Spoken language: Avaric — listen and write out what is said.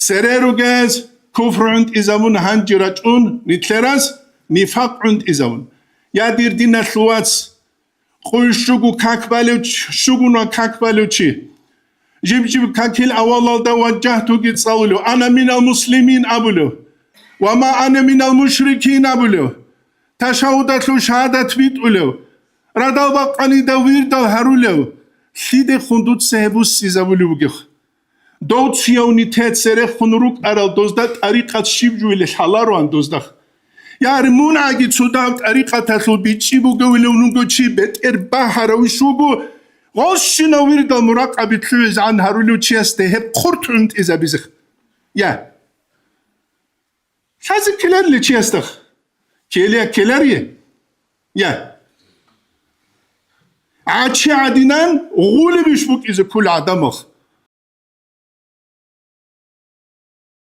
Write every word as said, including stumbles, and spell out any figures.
Цере ругез куфр гӀунтӀизавун гьанже рачӀун, нилъерас нифакъ гӀунтӀизавун. Я, дир диналъул вац, къуй щуго как балев чи, щугун ва как балев чи. Жиб-жиб какил авалалда ваджагьтуги цӀалулев, «Ана минал муслимин» абулев, «Ва ма ана минал мушрикин» абулев, ташагьудалъул шагьадат битӀулев, радал бакъанида вирдал гьарулев, лъидехун дуца гьеб буссизабулев вугев? Дов цияв нитет церехун рукӀарал дозда тӀарикъат щиб жугьилел лъалароан дозда. Яр мун гӀаги цо дагь тӀарикъаталъул бичӀчӀи бугевилев нунго чи бетӀер багьаравищ вуго, гъосщинав вирдал муракъаби лъугӀизегӀан гьарулев чиясда гьеб хъурт гӀунтӀизабизе. Я. Лъазе ккеларила чиясда? Ккелия ккелария? Я. ГӀачи гӀадинан гъулебищ букӀизе ккола гӀадамал?